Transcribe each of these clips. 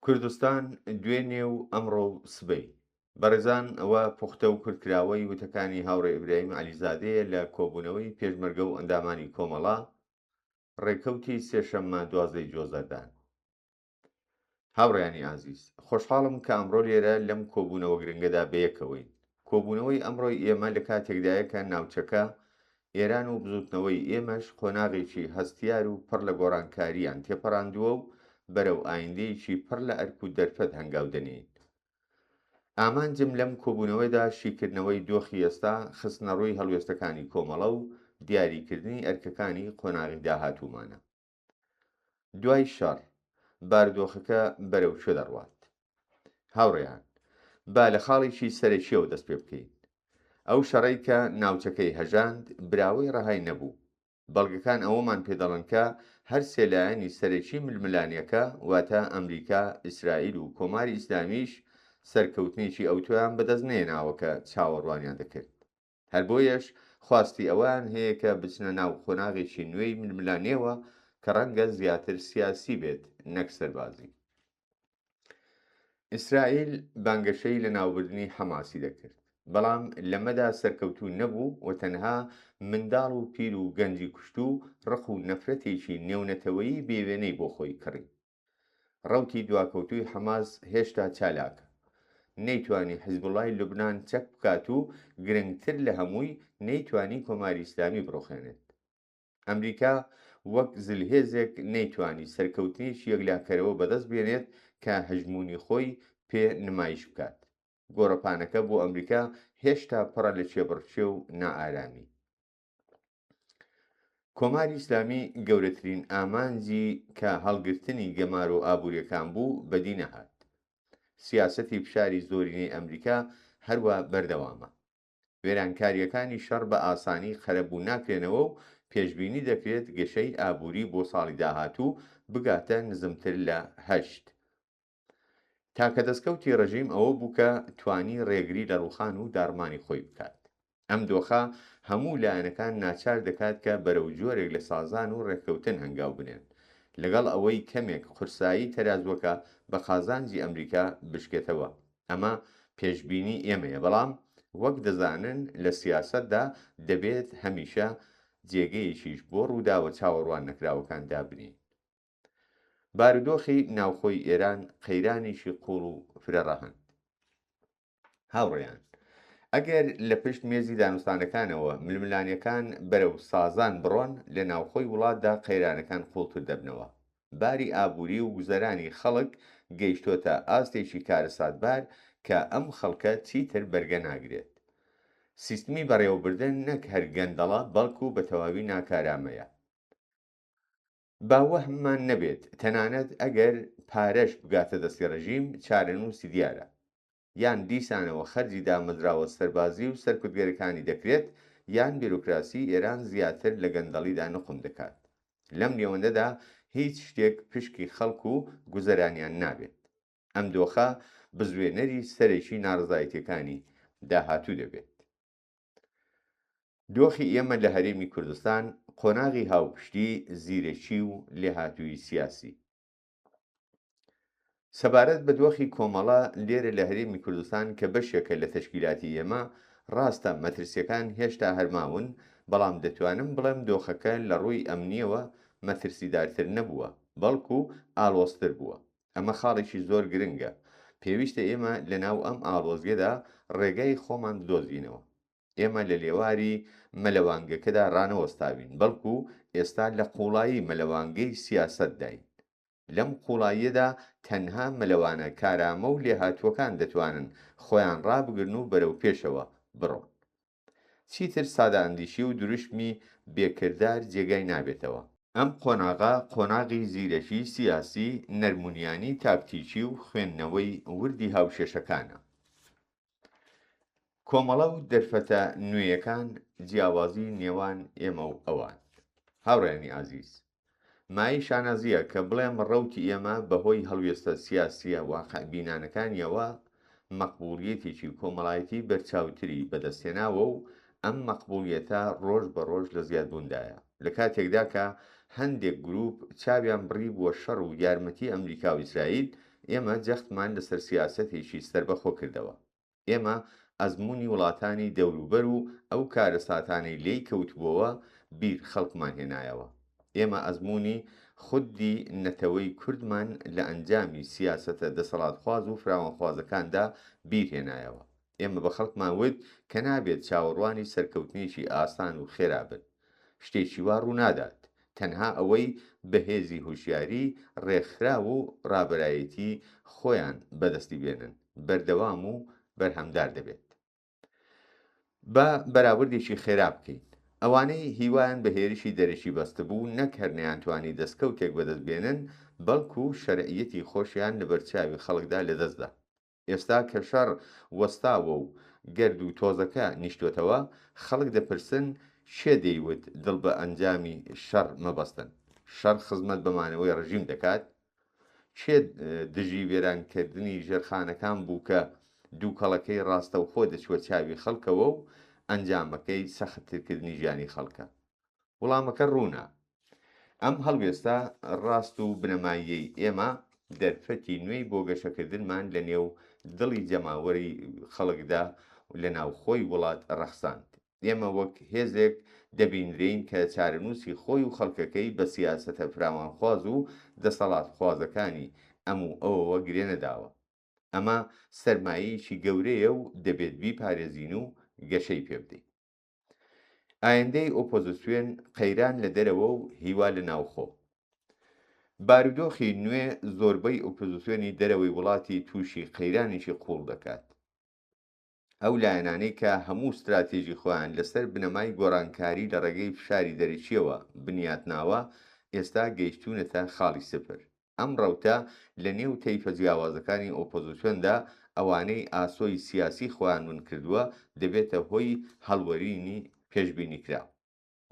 کوردستان دوێنێ و ئەمڕۆ و سبەی. بەڕێزان ئەوە پوختە و کورتکراوەی وتەکانی هاوڕێ ئیبراهیم عەلیزادەیە لە کۆبوونەوەی پێشمەرگە و ئەندامانی کۆمەڵە ڕێکەوتی سێشەممە 12 ی جۆزەردان. هاوڕێیانی ئازیز، خۆشحاڵم کە ئەمڕۆ لێرە لەم کۆبوونەوە گرنگەدا بەیەکەوەین. کۆبوونەوەی ئەمڕۆی ئێمە لە کاتێکدایە کە ناوچەکە، ئێران و بزووتنەوەی ئێمەش قۆناغێکی هەستیار و پڕ لە گۆڕانکارییان تێپەڕاندووە و بەرەو ئایندەیەکی پڕ لە ئەرک و دەرفەت هەنگاو دەنێین. ئامانجم لەم کۆبوونەوەیدا شیکردنەوەی دۆخی ئێستا، خستنەڕووی هەڵوێستەکانی کۆمەڵە و دیاریکردنی ئەرکەکانی قۆناغی داهاتوومانە. دوای شەڕ، بارودۆخەکە بەرەو کوێ دەڕوات؟ هاوڕێیان، با لە خاڵێکی سەرەکییەوە دەست پێ بکەین. ئەو شەڕەی کە ناوچەکەی هەژاند، براوەی ڕەهای نەبوو. بەڵگەکان ئەوەمان پێ دەڵێن کە هەر سێ لایەنی سەرەکی ململانێکە، واتە ئەمریکا، ئیسرائیل و کۆماری ئیسلامیش سەرکەوتنێکی ئەوتۆیان بەدەست نەهێناوە کە چاوەڕوانیان دەکرد. هەر بۆیەش خواستی ئەوەیان هەیە کە بچنە ناو قۆناغێکی نوێی ململانێوە کە ڕەنگە زیاتر سیاسی بێت نەک سەربازی. ئیسرائیل بانگەشەی لەناوبردنی حەماسی دەکرد، بەڵام لەمەدا سەرکەوتوو نەبوو و تەنها منداڵ و پیر و گەنجی کوشت و ڕق و نەفرەتێکی نێونەتەوەیی بێوێنەی بۆ خۆی کڕی. ڕەوتی دواکەوتووی حەماس هێشتا چالاکە. نەیتوانی حیزبوڵای لوبنان چەک بکات و گرنگتر لە هەمووی نەیتوانی کۆماری ئیسلامی بڕوخێنێت. ئەمریکا وەک زلهێزێک نەیتوانی سەرکەوتنێکی یەکلاکەرەوە بەدەست بێنێت کە هەژموونی خۆی پێ نمایش بکات. گۆڕەپانەکە بۆ ئەمریکا هێشتا پڕە لە کێبڕکێ و نائارامی. کۆماری ئیسلامی گەورەترین ئامانجی کە هەڵگرتنی گەمارۆ ئابووریەکان بوو بەدی نەهات. سیاسەتی فشاری زۆرینەی ئەمریکا هەروا بەردەوامە. وێرانکارییەکانی شەڕ بە ئاسانی قەرەبوو ناکرێنەوە و پێشبینی دەکرێت گەشەی ئابووری بۆ ساڵی داهاتوو بگاتە نزمتر لە هەشت. تاکە دەستکەوتی ڕژیم ئەوە بوو کە توانی ڕێگری لە ڕووخان و داڕمانی خۆی بکات. ئەم دۆخە هەموو لایەنەکان ناچار دەکات کە بەرەو جۆرێک لە سازان و ڕێککەوتن هەنگاو بنێن، لەگەڵ ئەوەی کەمێک قورسایی تەرازووەکە بە قازانجی ئەمریکا بشکێتەوە. ئەمە پێشبینی ئێمەیە، بەڵام وەک دەزانن لە سیاسەتدا دەبێت هەمیشە جێگەیەکیش بۆ ڕووداوە چاوەڕوان نەکراوەکان دابنێین. بارودۆخی ناوخۆی ئێران قەیرانێکی قووڵ و فرەڕەهەند. هاوڕێیان، ئەگەر لە پشت مێزی دانوستانەکانەوە ململانێکان بەرەو سازان بڕۆن، لە ناوخۆی وڵاتدا قەیرانەکان قووڵتر دەبنەوە. باری ئابووری و گوزەرانی خەڵک گەیشتۆتە ئاستێکی کارەساتبار کە ئەم خەڵکە چیتر بەرگە ناگرێت. سیستمی بەڕێوەبردن نەک هەر گەندەڵە بەڵکو بە تەواوی ناکارامەیە. با وەهممان نەبێت، تەنانەت ئەگەر پارەش بگاتە دەستی ڕژیم، چارەنووسی دیارە. یان دیسانەوە خەرجی دامەزراوە سەربازی و سەرکوتگەرەکانی دەکرێت، یان بیرۆکراسیی ئێران زیاتر لە گەندەڵیدا نوقم دەکات. لەم نێوەندەدا هیچ شتێک پشکی خەڵک و گوزەرانیان نابێت. ئەم دۆخە بزوێنەری سەرەکی ناڕەزایەتییەکانی داهاتوو دەبێت. دۆخی ئێمە لە هەرێمی کوردستان، قۆناغی هاوپشتی، زیرەکی و لێهاتوویی سیاسی. سەبارەت بە دۆخی کۆمەڵە لێرە لە هەرێمی کوردستان کە بەشێکە لە تەشکیلاتی ئێمە، ڕاستە مەترسییەکان هێشتا هەر ماون، بەڵام دەتوانم بڵێم دۆخەکە لە ڕووی ئەمنییەوە مەترسیدارتر نەبووە، بەڵکو ئاڵۆزتر بووە. ئەمە خاڵێکی زۆر گرنگە. پێویستە ئێمە لەناو ئەم ئاڵۆزییەدا ڕێگای خۆمان بدۆزینەوە. ئێمە لە لێواری مەلەوانگەکەدا ڕانەوەستاوین، بەڵکو ئێستا لە قووڵایی مەلەوانگەی سیاسەتداین. لەم قووڵاییەدا تەنها مەلەوانە کارامە و لێهاتووەکان دەتوانن خۆیان ڕابگرن و بەرەو پێشەوە بڕۆن. چیتر سادەئەندیشی و دروشمی بێ کردار جێگای نابێتەوە. ئەم قۆناغە قۆناغی زیرەکی سیاسی، نەرمونیانی تاکتیکی و خوێندنەوەی وردی هاوکێشەکانە. کۆمەڵە و دەرفەتە نوێیەکان، جیاوازی نێوان ئێمە و ئەوان. هاوڕێیانی ئازیز، مایەی شانازییە کە بڵێم ڕەوتی ئێمە بە هۆی هەڵوێستە سیاسییە واقعبینانەکانییەوە مەقبوڵیەتێکی کۆمەڵایەتی بەرچاوتری بەدەستهێناوە و ئەم مەقبوڵیەتە ڕۆژ بە ڕۆژ لە زیادبووندایە لە کاتێکدا کە هەندێک گروپ چاویان بڕیبووە شەڕ و یارمەتی ئەمریکا و ئیسرائیل. ئێمە جەختمان لەسەر سیاسەتێکی سەربەخۆ کردەوە. ئێمە ئەزموونی وڵاتانی دەوروبەر و ئەو کارەساتانەی لێی کەوتبۆوە بیر خەڵکمان هێنایەوە. ئێمە ئەزموونی خودی نەتەوەی کوردمان لە ئەنجامی سیاسەتە دەسەڵاتخواز و فراوانخوازەکاندا بیر هێنایەوە. ئێمە بە خەڵکمان وت کە نابێت چاوەڕوانی سەرکەوتنێکی ئاسان و خێرا بن. شتێکی وا ڕوونادات. تەنها ئەوەی بە هێزی هۆشیاری، ڕێکخراو و ڕابەرایەتی خۆیان بەدەستی بێنن، بەردەوام و بەرهەمدار دەبێت. با بەراوردێکی خێرا بکەین. ئەوانەی هیوایان بە هێرشی دەرەکی بەستبوو، نەک هەر نەیانتوانی دەستکەوتێک بەدەست بێنن، بەڵکو شەرعیەتی خۆشیان لەبەرچاوی خەڵکدا لەدەستدا. ئێستا کە شەڕ وەستاوە و گەرد و تۆزەکە نیشتۆتەوە، خەڵک دەپرسن کێ دەیوت دڵ بە ئەنجامی شەڕ مەبەستن؟ شەڕ خزمەت بە مانەوەی ڕژیم دەکات؟ کێ دژی وێرانکردنی ژێرخانەکان بوو کە دووکەڵەکەی ڕاستەوخۆ دەچووە چاوی خەڵکەوە و ئەنجامەکەی سەختترکردنی ژیانی خەڵکە؟ وڵامەکە ڕوونە. ئەم هەڵوێستە ڕاست و بنەماییەی ئێمە دەرفەتی نوێی بۆ گەشەکردنمان لە نێو دڵی جەماوەری خەڵکدا و لە ناوخۆی وڵات ڕەخساند. ئێمە وەک هێزێک دەبینرێین کە چارەنووسی خۆی و خەڵکەکەی بە سیاسەتە فراوانخواز و دەسەڵاتخوازەکانی ئەم و ئەوەوە گرێ نەداوە. ئەمە سەرمایەیەکی گەورەیە و دەبێت بیپارێزین و گەشەی پێ بدەین. ئایندەی ئۆپۆزسیۆن، قەیران لە دەرەوە و هیوا لە ناوخۆ. بارودۆخی نوێ زۆربەی ئۆپۆزسیۆنی دەرەوەی وڵاتی تووشی قەیرانێکی قووڵ دەکات. ئەو لایەنانەی کە هەموو ستراتێژی خۆیان لەسەر بنەمای گۆڕانکاری لە ڕێگەی فشاری دەرەکییەوە بنیاتناوە، ئێستا گەیشتوونەتە خاڵی سفر. ئەم ڕەوتە لە نێو تەیفە جیاوازەکانی ئۆپۆزسیۆندا ئەوانەی ئاسۆی سیاسی خۆیان ون کردووە دەبێتە هۆی هەڵوەرینی پێشبینیکراو.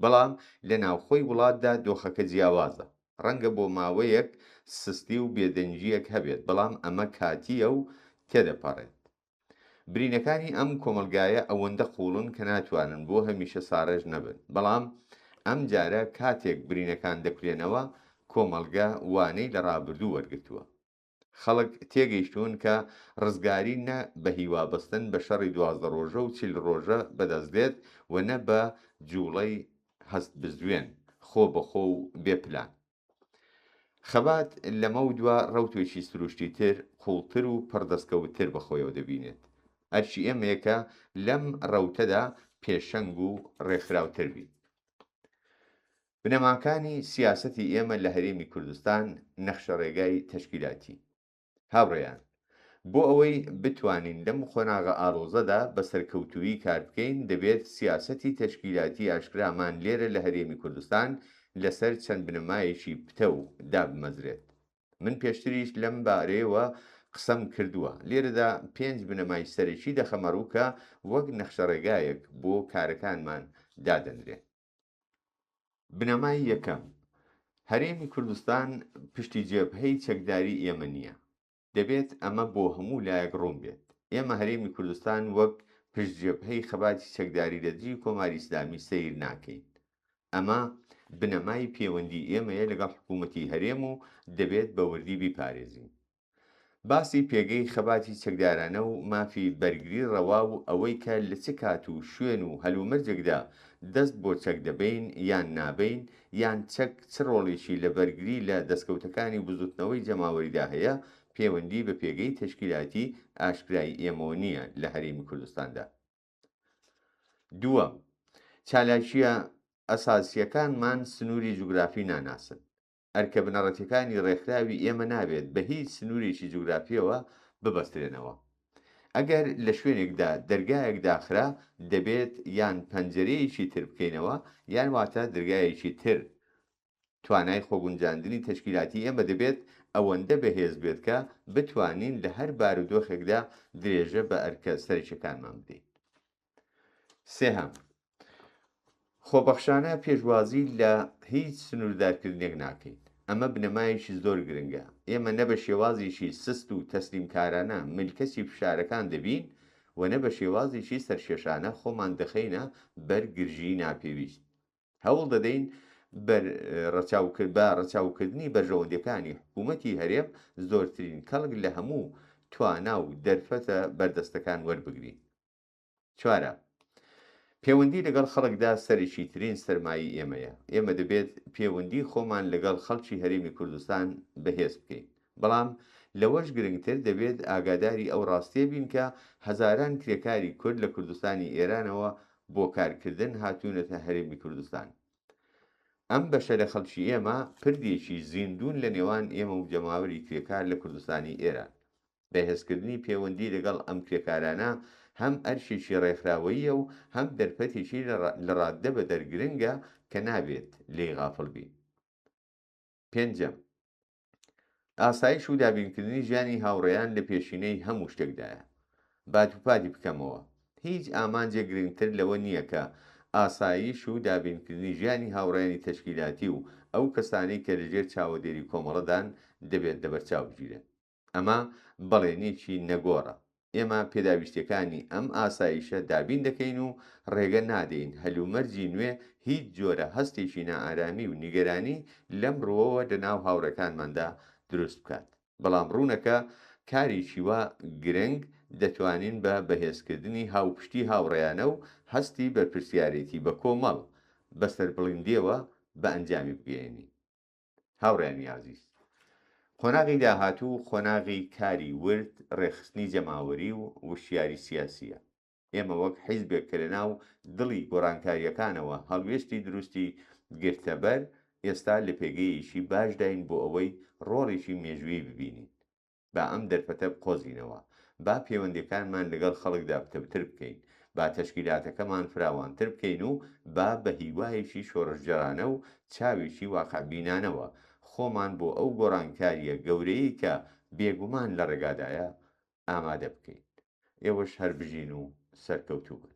بەڵام لە ناوخۆی وڵاتدا دۆخەکە جیاوازە. ڕەنگە بۆ ماوەیەک سستی و بێدەنگییەک هەبێت بەڵام ئەمە کاتییە و تێدەپەڕێت. برینەکانی ئەم کۆمەڵگایە ئەوەندە قووڵن کە ناتوانن بۆ هەمیشە ساڕێژ نەبن، بەڵام ئەم جارە کاتێک برینەکان دەکولێنەوە، کۆمەڵگە وانەی لە ڕابردوو وەرگرتووە. خەڵک تێگەیشتوون کە ڕزگاری نە بە هیوابەستن بە شەڕی 12 ڕۆژە و 40 ڕۆژە بەدەست دێت و نە بە جووڵەی هەستبزوێن، خۆ بە خۆ و بێ پلان. خەبات لەمەودوا ڕەوتێکی سروشتیتر، قووڵتر و پڕدەستکەوتتر بە خۆیەوە دەبینێت. ئەرکی ئێمەیە کە لەم ڕەوتەدا پێشەنگ و ڕێکخراوتر بین. بنەماکانی سیاسەتی ئێمە لە هەرێمی کوردستان، نەخشەڕێگای تەشکیلاتی. هاوڕێیان، بۆ ئەوەی بتوانین لەم قۆناغە ئاڵۆزەدا بە سەرکەوتوویی کار بکەین، دەبێت سیاسەتی تەشکیلاتی ئاشکرامان لێرە لە هەرێمی کوردستان لەسەر چەند بنەمایەکی پتەو دابمەزرێت. من پێشتریش لەم بارەیەوە قسەم کردووە. لێرەدا پێنج بنەمای سەرەکی دەخەمە ڕوو کە وەک نەخشەڕێگایەک بۆ کارەکانمان دادەنرێن. بنەمای یەکەم، هەرێمی کوردستان پشتی جەبهەی چەکداری ئێمە نییە. دەبێت ئەمە بۆ هەموو لایەک ڕوون بێت. ئێمە هەرێمی کوردستان وەک پشت جەبهەی خەباتی چەکداری لە دژی کۆماری ئیسلامی سەیر ناکەین. ئەمە بنەمای پێوەندی ئێمەیە لەگەڵ حکوومەتی هەرێم و دەبێت بە وردی بیپارێزین. باسی پێگەی خەباتی چەکدارانە و مافی بەرگری ڕەوا و ئەوەی کە لە چ کات و شوێن و هەلومەرجێکدا دەست بۆ چەک دەبەین یان نابەین یان چەک چ ڕۆڵێکی لە بەرگری لە دەستکەوتەکانی بزوتنەوەی جەماوەریدا هەیە پێوەندی بە پێگەی تەشکیلاتی ئاشکرای ئێمەوە نییە لە هەرێمی کوردستاندا. دووەم، چالاکییە ئەساسییەکانمان سنووری جوگرافی ناناسن. ئەرکە بنەڕەتیەکانی ڕێکخراوی ئێمە نابێت بە هیچ سنوورێکی جوگرافیەوە ببەسترێنەوە. ئەگەر لە شوێنێکدا دەرگایەک داخرا، دەبێت یان پەنجەرەیەکی تر بکەینەوە یان واتە درگایەکی تر. توانای خۆگونجاندنی تەشکیلاتی ئێمە دەبێت ئەوەندە بەهێز بێت کە بتوانین لە هەر بارودۆخێکدا درێژە بە ئەرکە سەرەکیەکانمان بدەین. سێهەم، خۆبەخشانە پێشوازی لە هیچ سنووردارکردنێک ناکەین. ئەمە بنەمایەکی زۆر گرنگە. ئێمە نە بە شێوازێکی سست و تەسلیمکارانە ملکەچی فشارەکان دەبین و نە بە شێوازێکی سەرکێشانە خۆمان دەخەینە بەر گرژیی ناپێویست. هەوڵ دەدەین بەر ڕەچاو بە ڕەچاوکردنی بەرژەوەندیەکانی حکوومەتی هەرێم زۆرترین کەڵک لە هەموو توانا و دەرفەتە بەردەستەکان وەربگرین. چوارەم، پێوەندی لەگەڵ خەڵکدا سەرەکیترین سەرمایەی ئێمەیە. ئێمە دەبێت پێوەندی خۆمان لەگەڵ خەڵکی هەرێمی کوردستان بەهێز بکەین. بەڵام لەوەش گرنگتر دەبێت ئاگاداری ئەو ڕاستییە بین کە هەزاران کرێکاری کورد لە کوردستانی ئێرانەوە بۆ کارکردن هاتوونەتە هەرێمی کوردستان. ئەم بەشە لە خەڵکی ئێمە پردێکی زیندوون لە نێوان ئێمە و جەماوەری کرێکار لە کوردستانی ئێران. بەهێزکردنی پێوەندی لەگەڵ ئەم کرێکارانە هەم ئەرکێکی ڕێکخراوەییە و هەم دەرفەتێکی لەڕاددەبەدەر گرنگە کە نابێت لێی غافڵ بین. پێنجەم، ئاسایش و دابینکردنی ژیانی هاوڕێیان لە پێشینەی هەموو شتێکدایە. با دووپاتی بکەمەوە، هیچ ئامانجێک گرنگتر لەوە نییە کە ئاسایش و دابینکردنی ژیانی هاوڕێیانی تەشکیلاتی و ئەو کەسانەی کە لەژێر چاوەدێری کۆمەڵەدان دەبێت لەبەرچاو بگیرێن. ئەمە بەڵێنییەکی نەگۆڕە. ئێمە پێداویستییەکانی ئەم ئاسایشە دابین دەکەین و ڕێگە نادەین هەلومەرجی نوێ هیچ جۆرە هەستێکی نائارامی و نیگەرانی لەم ڕووەوە لەناو هاوڕێکانماندا دروست بکات. بەڵام ڕوونە کە کارێکی وا گرنگ دەتوانین بە بەهێزکردنی هاوپشتی هاوڕێیانە و هەستی بەرپرسیارێتی بەکۆمەڵ، بە سەربڵیندییەوە بە ئەنجامی بگەیەنین. هاوڕێیانی ئازیز، قۆناغی داهاتوو قۆناغی کاری ورد، ڕێکخستنی جەماوەری و وشیاری سیاسییە. ئێمە وەک حیزبێک کە لەناو دڵی گۆڕانکارییەکانەوە هەڵوێستی دروستی گرتەبەر، ئێستا لە پێگەیەکی باشداین بۆ ئەوەی ڕۆڵێکی مێژوویی ببینین. با ئەم دەرفەتە بقۆزینەوە. با پێوەندییەکانمان لەگەڵ خەڵکدا پتەوتر بکەین. با تەشکیلاتەکەمان فراوانتر بکەین و با بە هیوایەکی شۆڕشگێڕانە و چاوێکی واقعبینانەوە خۆمان بۆ ئەو گۆڕانکارییە گەورەیەی کە بێگومان لە ڕێگادایە، ئامادە بکەین. ئێوەش هەر بژین و سەرکەوتوو بن.